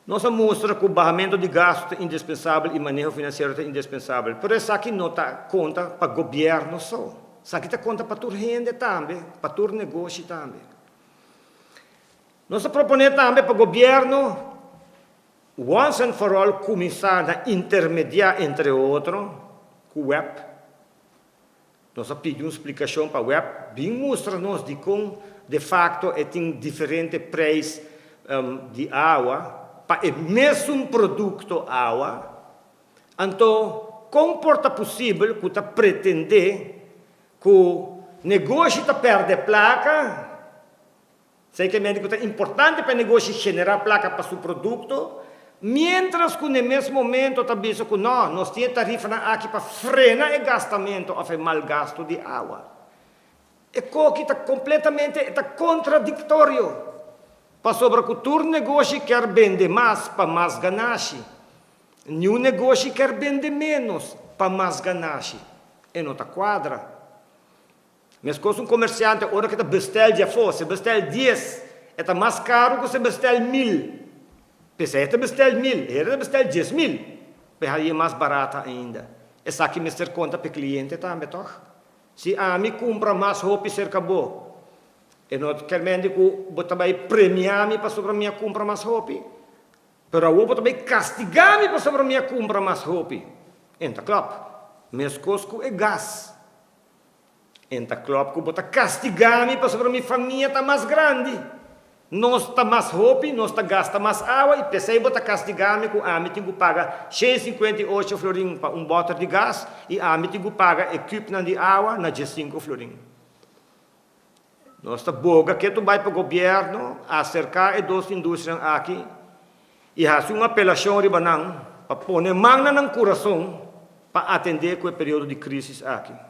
Nos a mustra ku bahamentu di gastu ta indispensabel i maneho finansiero ta indispensabel, pero esaki no ta konta pa gobièrnu so. Esaki ta konta pa tur hende tambe, pa tur negoshi tambe. Nos a proponé tambe pa gobièrnu once and for all kuminsá na intermediá entre otro ku web. Nos a pidi un splikashon pa web bin mustra nos dikon de fakto e tin diferente preis di awa pa e mesun produkto awa. Anto kon por ta posibel ku ta pretendé ku negoshi ta pèrdè plaka? Esei ke mende ku ta importante pa e negoshi generá plaka pa su produkto, miéntras ku n'e mes momento ta bisa ku nò, nos tin e tarifanan aki pa frena e gastamentu òf e mal gastu di awa. E koki ta kompletamente e ta kontradiktorio, pasobra ku tur negoshi kier bende mas pa mas ganashi. Niun negoshi kier bende ménos pa mas ganashi. E no ta kuadra. Meskos un komersiante ora ku e ta bestel di afó, si e bestel dies, e ta mas karu ku si e bestel mil. P'esei e ta bestel mil, e hende ta bestel 10,000, pa e haña mas barata ainda. Esaki mester konta pa e kliente tambe, tòg? Si ami kumpra mas hopi serka bo, e no ta kermente ku bo ta bai premiá mi pasobra mi a kumpra mas hopi, pero awor bo ta bai kastigá mi pasobra mi a kumpra mas hopi. E no ta klòp. Meskos ku e gas. En ta klòp ku bo ta kastigá mi pasobra mi famia ta mas grandi. Nos ta mas hopi, nos ta gasta mas awa i p'esei bo ta kastigá mi ku ami tin ku paga 158 florin pa un bòter di gas i ami tin ku paga e kùpnan di awa na 15 florin. Nos ta boga ketu bai pa gobièrnu aserká e dos industrianan aki i hasi un apelashon riba nan pa pone man na nan kurason pa atendé ku e periodo di krísis aki.